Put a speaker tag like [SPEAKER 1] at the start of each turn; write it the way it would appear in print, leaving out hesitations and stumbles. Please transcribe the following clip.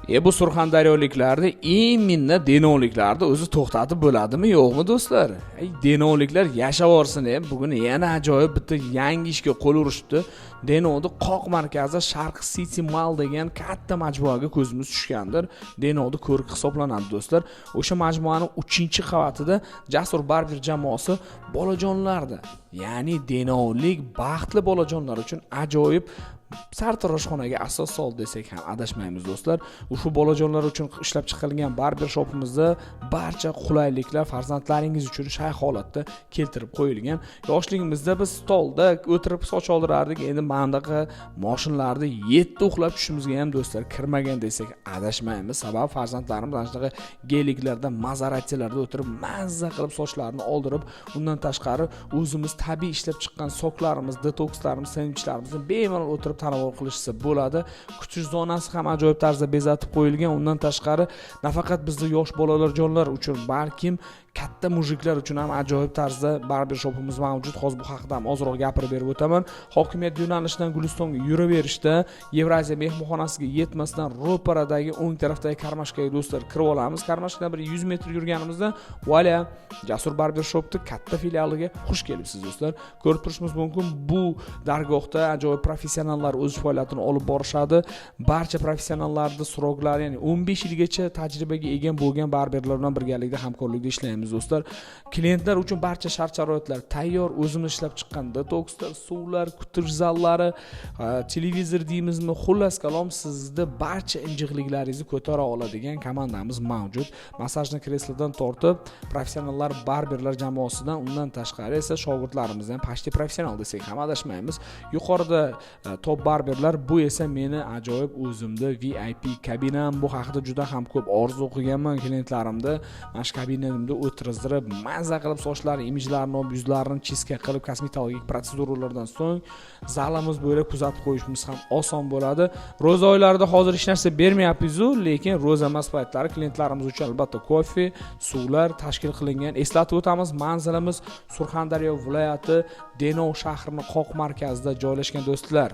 [SPEAKER 1] Bu surxondaryoliklarni, именно denovliklarni o'zi to'xtatib bo'ladimi, yo'qmi, do'stlar? Ey, denovliklar yashavorsin. Bugun yana ajoyib bitta yangi ishga qo'l urishibdi. Denovni qoq markazi, Sharq City Mall degan katta majmuaga ko'zimiz tushgandir. Denovni ko'rki hisoblanadi, do'stlar. O'sha majmuani uchinchi qavatida Jasur Barber jamoasi bolajonlarni, ya'ni denovlik baxtli bolajonlar uchun ajoyib sartaroshxonaga asos soldi desak ham adashmaymiz, do'stlar. Ushbu bolajonlar uchun ishlab chiqilgan barber shopimizda barcha qulayliklar farzandlaringiz uchun shay holatda keltirib qo'yilgan. Yoshligimizda biz stolda o'tirib soch oldirardik. Endi mana bunaqa moshinlarni yetti uxlab tushimizga ham, do'stlar, kirmagan desak adashmaymiz. Sababi farzandlarimiz ana shunaqa Geliklarda, Mazaratilarda o'tirib, mazza qilib sochlarini oldirib, undan tashqari o'zimiz tabiiy ishlab chiqqan soklarimiz, detokslarimiz, sendvichlarimizni bemalol o'tirib tanovul qilishsa bo'ladi. Kutish zonasi ham ajoyib tarzda bezatib qo'yilgan. Undan tashqari nafaqat bizni yosh bolalarjonlar uchun, balkim katta мужик lar uchun ham ajoyib tarzda barber shopimiz mavjud. Hozir bu haqida ham ozroq gapirib berib o'taman. Hokimiyat yo'nalishidan Gulistonga yuraverishda, Yevraziya mehmonxonasiga yetmasdan ro'paradagi o'ng tarafdagi кармашка ga, do'stlar, kirib olamiz. Кармашка dan bir 100 metr yurganimizda, вуаля, Jasur Barber Shopni katta filialiga xush kelibsiz, do'stlar. Ko'rib turishimiz mumkin, bu dargohda ajoyib professionallar o'z faoliyatini olib borishadi. Barcha professionallarni срок lari, ya'ni 15 yilgacha tajribaga ega bo'lgan barberlar bilan birgalikda hamkorlikda ishlaymiz, do'stlar. Klientlar uchun barcha shart sharoitlar tayyor. O'zimiz ishlab chiqqan detokslar, suvlar, kutish zallari, televizor deymizmi, xullas kalom, sizni barcha injiqliklaringizni ko'tara oladigan komandamiz mavjud. Массажный kreslodan tortib professionallar barberlar jamoasidan, undan tashqari esa shogirdlarimiz ham почти professional desak ham adashmaymiz. Yuqorida top barberlar. Bu esa meni ajoyib o'zimni VIP kabinam. Bu haqida juda ham ko'p orzu qilganman. Klientlarimni mana shu kabinamda o'tirizdirib, maza qilib sochlarini, imijlarini olib, yuzlarini чистка qilib, kosmetologik protseduralardan so'ng zalimiz bo'ylab kuzatib qo'yishimiz ham oson bo'ladi. Ro'za oylarida hozir hech narsa bermayapmizu, lekin ro'za emas paytlari klientlarimiz uchun albatta kofe, suvlar tashkil qilingan. Eslatib o'tamiz, manzilimiz Surxondaryo viloyati, Denov shahrini qoq markazida joylashgan, do'stlar.